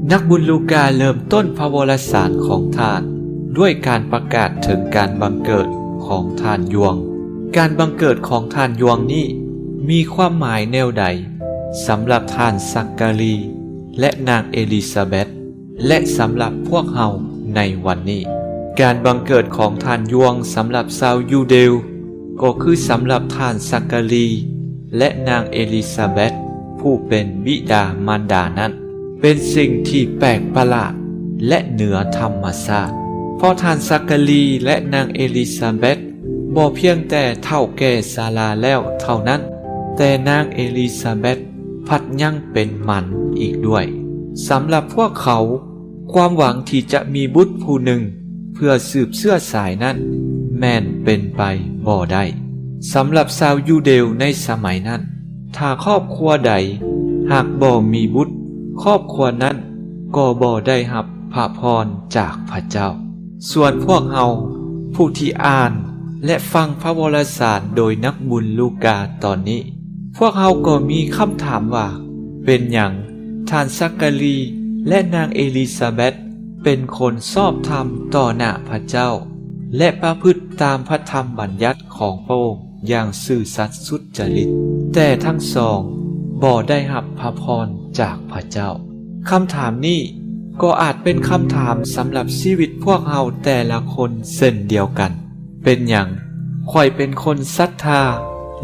ນັກບຸນລູກາເລີ່ມຕົ້ນພະວະລະສານຂອງທ່ານ ດ້ວຍການປະກາດເຖິງການບັງເກີດຂອງທ່ານຢວງ. ການບັງເກີດຂອງທ່ານຢວງນີ້ມີຄວາມໝາຍແນວໃດ ສຳລັບທ່ານຊັກກາລີ ແລະ ນາງເອລິຊາເບັດ ແລະ ສຳລັບພວກເຮົາໃນວັນນີ້? ການບັງເກີດຂອງທ່ານຢວງສຳລັບຊາວຢູເດວ ກໍຄືສຳລັບທ່ານຊັກກາລີ ແລະ ນາງເອລິຊາເບັດ ຜູ້ເປັນບິດາມານດານັ້ນ ເປັນສິ່ງທີ່ແປກປະຫຼາດ ແລະ ເໜືອທຳມະຊາດ, ເພາະທ່ານຊັກກາລີ ແລະ ນາງເອລິຊາເບັດ ບໍ່ພຽງແຕ່ເຖົ້າແກ່ຊະລາແລ້ວເທົ່ານັ້ນ, ແຕ່ນາງເອລິຊາເບັດພັດຍັງເປັນໝັນອີກດ້ວຍ. ສຳລັບພວກເຂົາ, ຄວາມຫວັງທີ່ຈະມີບຸດຜູ້ໜຶ່ງເພື່ອສືບເຊື້ອສາຍນັ້ນ ແມ່ນເປັນໄປບໍ່ໄດ້. ສຳລັບຊາວຢູເດວໃນສະໄໝນັ້ນ, ຖ້າຄອບຄົວໃດຫາກບໍ່ມີບຸດ, ຄອບຄົວນັ້ນກໍບໍ່ໄດ້ຮັບພະພອນຈາກພະເຈົ້າ. ສ່ວນພວກເຮົາ ຜູ້ທີ່ອ່ານ ແລະ ຟັງພະວະລະສານໂດຍນັກບຸນລູກາຕອນນີ້, ພວກເຮົາກໍມີຄຳຖາມວ່າ, ເປັນຫຍັງທ່ານຊັກກາລີ ແລະ ນາງເອລິຊາເບັດ ເປັນຄົນຊອບທຳຕໍ່ໜ້າພະເຈົ້າ ແລະ ປະພຶດຕາມພະທຳບັນຍັດຂອງພະອົງຢ່າງຊື່ສັດສຸດຈະລິດ, ແຕ່ທັງສອງບໍ່ໄດ້ຮັບພະພອນຈາກພະເຈົ້າ? ຄຳຖາມນີ້ກໍອາດເປັນຄຳຖາມສຳລັບຊີວິດພວກເຮົາແຕ່ລະຄົນເຊັ່ນດຽວກັນ. ເປັນຫຍັງຂ້ອຍເປັນຄົນສັດທາ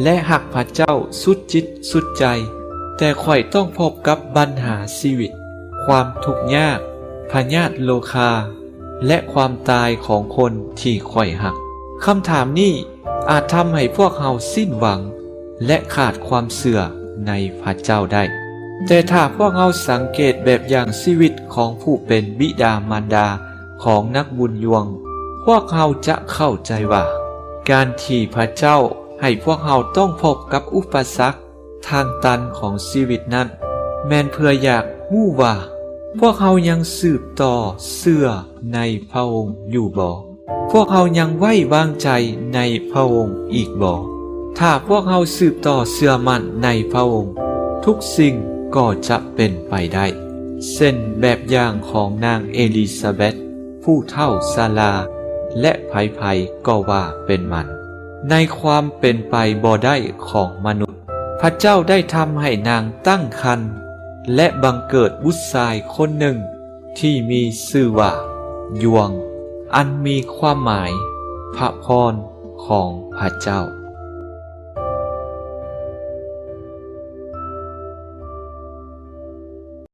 ແລະ ຮັກພະເຈົ້າສຸດຈິດສຸດໃຈ, ແຕ່ຂ້ອຍຕ້ອງພົບກັບບັນຫາຊີວິດ, ຄວາມທຸກຍາກ, ພະຍາດໂລຄາ ແລະ ຄວາມຕາຍຂອງຄົນທີ່ຂ້ອຍຮັກ? ຄຳຖາມນີ້ອາດທຳໃຫ້ພວກເຮົາສິ້ນຫວັງ ແລະ ຂາດຄວາມເຊື່ອໃນພະເຈົ້າໄດ້. ແຕ່ຖ້າພວກເຮົາສັງເກດແບບຢ່າງຊີວິດຂອງຜູ້ເປັນບິດາມານດາຂອງນັກບຸນຢວງ, ພວກເຮົາຈະເຂົ້າໃຈວ່າ ການທີ່ພະເຈົ້າໃຫ້ພວກເຮົາຕ້ອງພົບກັບອຸປະສັກ ທາງຕັນຂອງຊີວິດນັ້ນ ແມ່ນເພື່ອຢາກຮູ້ວ່າ ພວກເຮົາຍັງສືບຕໍ່ເຊື່ອໃນພະອົງຢູ່ບໍ່? ພວກເຮົາຍັງໄວ້ວາງໃຈໃນພະອົງອີກບໍ່? ຖ້າພວກເຮົາສືບຕໍ່ເຊື່ອໝັ້ນໃນພະອົງ, ທຸກສິ່ງກໍຈະເປັນໄປໄດ້, ເຊັ່ນແບບຢ່າງຂອງນາງເອລິຊາເບັດ ຜູ້ເຖົ້າຊະລາ ແລະ ໃຜໆກໍວ່າເປັນໝັນ. ໃນຄວາມເປັນໄປບໍ່ໄດ້ຂອງມະນຸດ, ພະເຈົ້າໄດ້ທຳໃຫ້ນາງຕັ້ງຄັນ ແລະ ບັງເກີດບຸດຊາຍຄົນໜຶ່ງທີ່ມີຊື່ວ່າ ຢວງ, ອັນມີຄວາມໝາຍ ພະພອນຂອງພະເຈົ້າ.